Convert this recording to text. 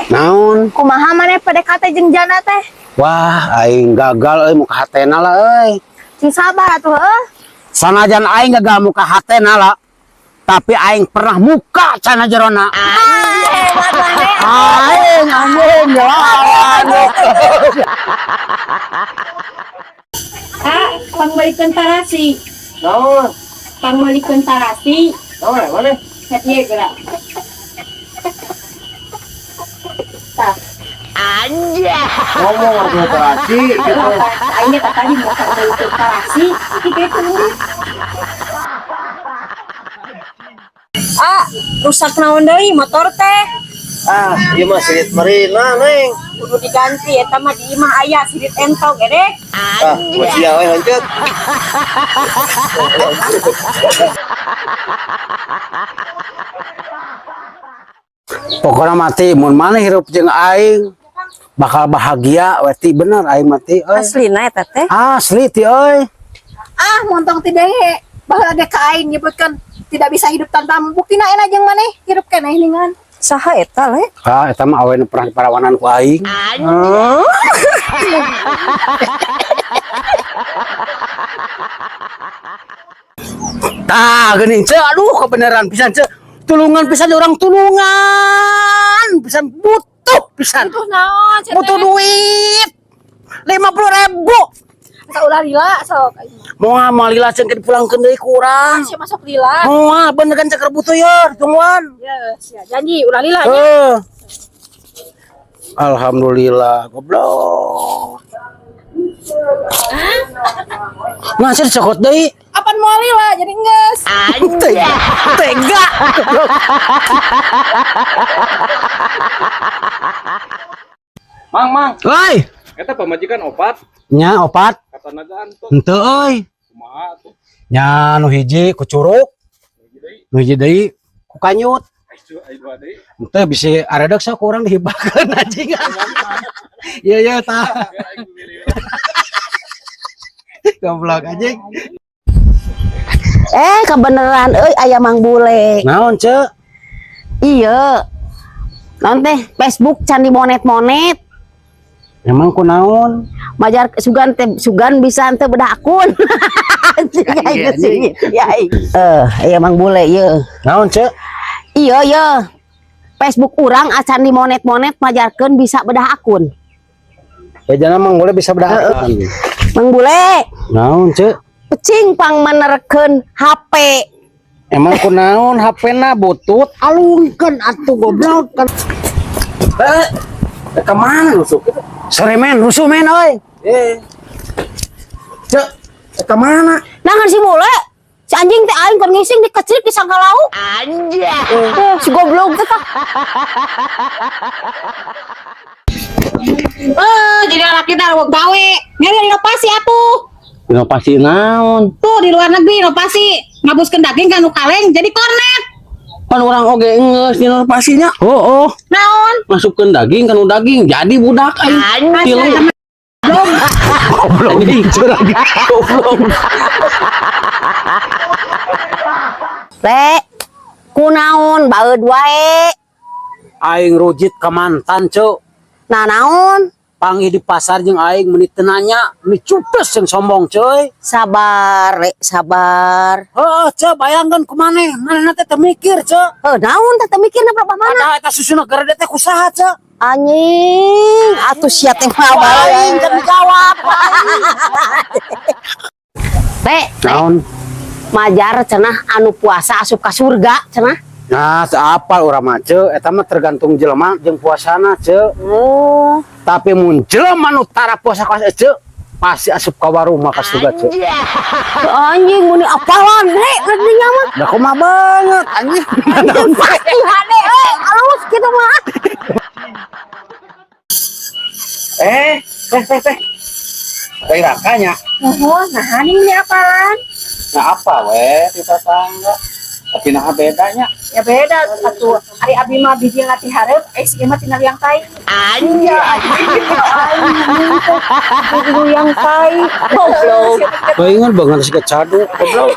Naon? Kumaha maneh PDKT jeung janda teh? Wah, aing gagal euy muka hatena lah euy. Sing sabar atuh heuh. Sanajan aing gagal muka hatena lah, tapi aing pernah muka cana jerona. Ah, hebat maneh. Aing anjing lawan. Ah, pangmalikeun tarasi. Naon? Pangmalikeun tarasi. Naon mana? Set ieu geura. Tah, Ngomong waktu operasi gitu. Aing teh tadi mau pangmalikeun tarasi, kitu itu. Ah, rusak naon deui motor teh? Ah, ieu mah sirit marina, Neng. Kudu diganti eta mah di imah aya sirit entog gede. Ah, masih we lanjut. Pokoknya mati mun maneh hirup jeung aing bakal bahagia we ti bener aing mati euy. Aslina eta teh. Asli ti euy. Ah, montong ti dehe. Baheula ge ka aing nyebutkeun tidak bisa hidup tanpa buktina enak jeung maneh hirup keneh ningan. Saha eta le? Ah, eta mah awe nu pernah diparawanan ku aing. Tah, geuning ceu, aduh kebenaran pisan ceu. Tulungan pisan orang tulungan, pisan butuh pisan. Tuh naon cenah. Butuh duit. 50.000. Asa ulah lila sok. Moal moal lila ceung dipulangkeun deui ku urang. Sia masuk lila. Moal bener kan ceker butuh yer, tungguan. Ya, sia janji ulah lila nya. Eh. Alhamdulillah, goblok. Nah, sih dicokot deui. Apan moal lila jadi geus. Tega, tega. Goblok. Mang, mang, Woi, eta pamajikan opat, nya opat. kata naga antot, Henteu euy. kumaha atuh. Nya nu hiji ku curug, Hiji deui, nu hiji deui ku kanyut. aya aya dua deui. Henteu bisi aredeuk sok urang dihibahkeun anjing. Iya iya tah. Biar aing milih. Goblok anjing. Eh, kebeneran euy aya Mang Bule. Naon, Ceu? Iya. Naon teh Facebook can dimonet-monet. Emang ku naon? Majar sugan teh sugan bisa teh bedah akun. Anjing aing sih. Ya aing. Eh, iya Mang Bule ieu. Naon, Ceu? Iya iya. Facebook urang acan dimonet-monet majarkeun bisa bedah akun. Ya jangan Mang Bule bisa bedah akun. Mang Bule, Naon, Ceu? pecing pang menerkeun HP. Emang ku naon HP-na butut alungkeun atuh goblok kan. Eh, ke mana rusuh? Sore men, rusuh men oi. Eh. Cek, ke mana? Nangan si Bule. Si anjing teh aing keur ngising dikecrik disangka lauk. Anjing. Eh, si goblok teh tah. Eh, jadi anak kita gawe. Nyari inovasi atuh. Inovasi naon? Tuh di luar negeri inovasi ngabuskeun daging kanu kaleng jadi kornet. Pan orang oge geus inovasinya. Oh, oh. Naon? Masukkeun daging kanu daging jadi budak aing. Tilu. Goblok curang. Goblok. Le, kunaon baeud wae. Aing rujit ke mantan, Cuk. Nah naon? Panggih di pasar jeung aing meuni teu nanya, meuni cupes jeung sombong, cuy. Sabar, Le, sabar. Heeh, Ceu, bayangkeun kumaneh, manehna teh teu mikir, Ceu. Heuh, naon teh teu mikirna berapa mana? Padahal eta susuna garede teh kusaha, Ceu. Anjing, atuh sia teh mah Aing bae. can dijawab. Le, Naon? majar cenah anu puasa asup ka surga cenah. Nah, apal urang mah, Ceu, eta mah tergantung jelema jeung puasana, Ceu. Oh, Tapi mun jelema nu tara puasa ka Ceu, pasti asup ka warung mah ka surga, Ceu. anjing muni apalan Le, dinya mah. Da kumaha banget anjing. Anjing pasti hade euy, alus kitu mah. Eh, teh teh teh. Teh rakanya. Nuhun, nah ini apalan? Nah apa we di tetangga. Tapi nah bedanya. Ya beda satu. Ari abi mah biji ngati hareup, eh si ieu mah tina liang tai. Anjing. Yang tai. Goblok. Baingan banget sih kecadu, goblok.